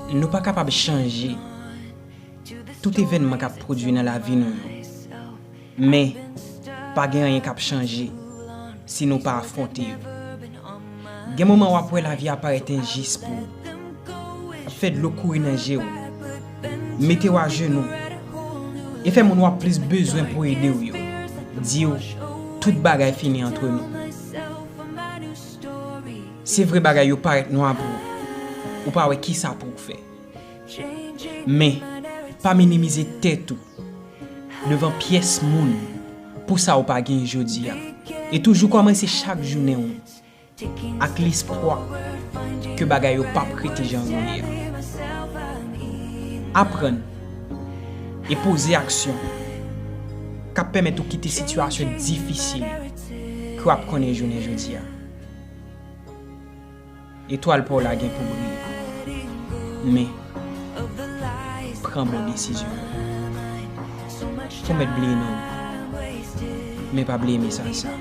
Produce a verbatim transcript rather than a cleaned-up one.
Nou pa kapab chanje tout evènman k ap pwodui nan lavi nou yo. Men, pa gen anyen k ap chanje si nou pa afwonte yo. Gen moman w ap wè lavi a parèt enjis pou ou. Ap fè dlo kouri nan je w. Mete w ajenou. E fè moun w ap plis bezwen pou ede w yo di w tout bagay fini antre nou. Se vre, bagay yo parèt nwa pou ou. Ou pa wè kisa pou w fè. Men, pa minimize tèt ou devan pyès moun pou sa ou pa gen jodi a. E toujou kòmanse chak jounen w ak lespwa ke bagay yo p ap rete jan yo ye a. Aprann e poze aksyon k ap pèmèt ou kite sitiyasyon difisil ke w ap konnen jounen jodi a. Etwal pa w la gen pou briye. Men, pran bon desizyon. Fò w mèt bliye non w, men pa bliye mesaj sa.